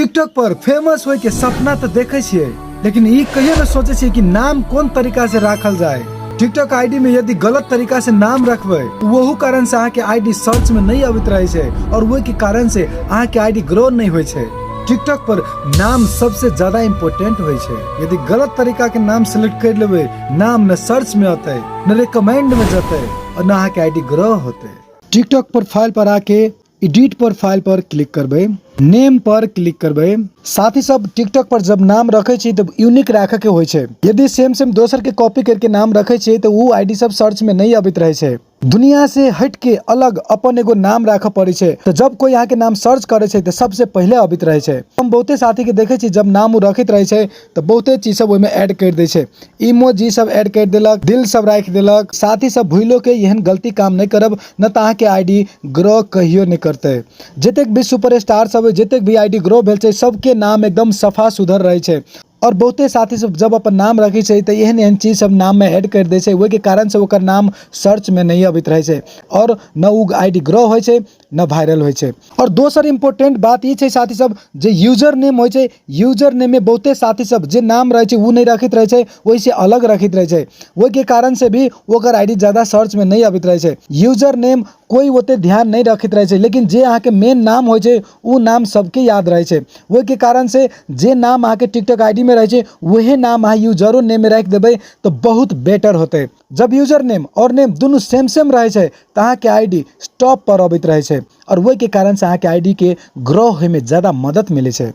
TikTok पर famous होय के सपना तो देखे छियै, लेकिन ई कहियो न सोचे छियै कि नाम कोन तरीका से राखल जाए। टिकटॉक आईडी में यदि गलत तरीका से नाम रखबै, वहू कारण से अहाँ के आईडी सर्च में नहीं अबैत रहे छै और वही के कारण से अहाँ के आईडी ग्रो नहीं होय छै। टिकटॉक पर नाम सबसे ज्यादा इम्पोर्टेंट होय छै। यदि गलत तरीका के नाम सिलेक्ट कर लेबै, नाम न सर्च में अतै, न रिकमेंड में जतै और न अहाँ के आईडी ग्रो होतै। टिकटॉक प्रोफाइल पर आके एडिट प्रोफाइल पर क्लिक करबै, नेम पर क्लिक करबै। साथ ही सब टिकटॉक पर जब नाम रखे छी तब यूनिक राखे के होय छै। यदि सेम सेम दोसर के कॉपी करके नाम रखे छी तो उ आईडी सब सर्च में नहीं अबैत रहे छै। दुनिया से हट के अलग अपन एगो नाम राखे पड़े छै, तो जब कोई अहाँ के नाम सर्च करे छै तो सबसे पहले अबैत रहे छै। हम बहुते साथी के देखे छी जब नाम उ रखैत रहे छै तो बहुते चीज सब ओहिमे ऐड कर दै छै, इमोजी सब ऐड कर देलक, दिल सब राखि देलक। साथी सब भूलो के एहन गलती काम नहीं करब, न तऽ अहाँके आईडी ग्रो कहियो नहीं करतै। जतेक भी सुपरस्टार सब जतेक भी आईडी ग्रो भेल छै सबके नाम एकदम सफा सुधर रहै छै। और बहुते साथी सब जब अपन नाम रखै छै तऽ एहन एहन चीज सब नाम में ऐड कर दै छै, ओहिके कारण से ओकर नाम सर्च में नहीं अबैत रहै छै और न उ आईडी ग्रो होइ छै न वायरल होइ छै। और दोसर इम्पोर्टेंट बात ई छै साथी सब, जे यूजर नेम होइ छै, यूजर नेम में बहुते साथी सब जे नाम रहै छै उ नहीं रखैत रहै छै, ओहिसे अलग रखैत रहै छै, ओहिके कारण से भी ओकर आईडी ज़्यादा सर्च में नहीं अबैत रहै छै। यूजर नेम कोई ओते ध्यान नहीं रखैत रहै छै, लेकिन जे अहाँके मेन नाम होइ छै उ नाम सबके याद रहै छै। ओहिके कारण से जे नाम अहाँके टिकटॉक आईडी में रहै छै वही नाम अहाँ यूजरो नेम में राखि देबै तऽ बहुत बेटर होतै। जब यूजर नेम और नेम दुनू सेम सेम रहै छै तऽ अहाँके आईडी टॉप पर अबैत रहै छै और ओहिके कारण से अहाँके आईडी के ग्रो होइमे ज़्यादा मदद मिलै छै।